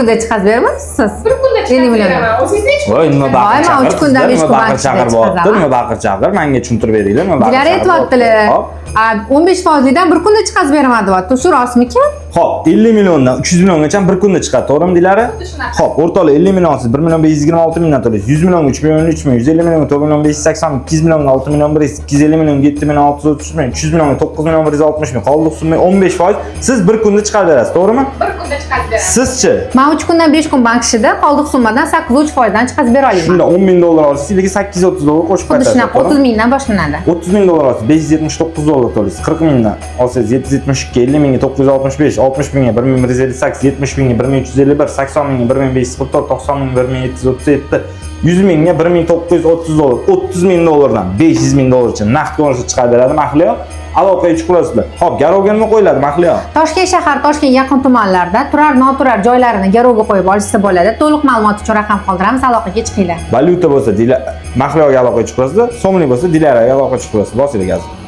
Kunda chiqazib bermaysiz? Bir kunda 50 chiqazib million. beraman. O'zingiz necha Voy, nima Voy, baqir man chaqir, 3 kundan qizlar, 5 nima kun baqir chaqir bo'lyapti, nima baqir chaqir, menga tushuntirib beringlar, nima baqir Dilara chaqir aytyaptilar. bo'lyapti. Hop. 15 foizlidan bir kunda chiqazib beraman deyapti. Shu rostmikan? Xo'p, 50 milliondan 300 milliongacha bir kunda chiqadi, to'g'rimi, Dilara? Xuddi shunaqa. Xo'p, o'rtoqlar, 50 million siz 1 million 526 mingdan to'laysiz. 100 millionga 3 million 3 ming, 150 millionga 4 million 580 ming, 200 millionga 6 million 100, 250 millionga 7 million 633 ming, 300 millionga 9 million 160 ming. Qoldiq summa 15%. Siz bir kunda chiqarib berasiz, to'g'rimi? Bir kunda chiqazib beraman. Sizchi? Man 3 kundan 5 kun bank ishida qoldiq summadan 8,3 foizdan chiqazib bera olaman. Shunda 10 ming dollar olsangiz, yiliga 830 dollar qo'shib Xuddi qaytasiz. shunaqa to'g'rimi? 30 mingdan boshlanadi. 30 ming dollar olsangiz 579 dollar to'laysiz. 40 mingdan olsangiz 772, 50 mingga 965, 60 mingga 1158, 70 mingga 1351, 80 mingga 1544, 90 mingga 1737, 100 mingga 1930 dollar, 30 ming dollardan 500 ming dollarcha naqd ko'rinishda chiqarib beradi Mahliyo. Aloqaga chiqasizlar. Xo'p, garovga nima qo'yiladi, Mahliyo? Toshkent shahar, Toshkent yaqin tumanlarida turar, noturar joylarini garovga qo'yib olishsa bo'ladi. To'liq ma'lumot uchun raqam qoldiramiz, aloqaga chiqinglar. Valyuta bo'lsa, Mahliyoga aloqaga chiqasizlar, so'mlik bo'lsa, Dilaraga aloqaga chiqasizlar. Bosinglar gazni.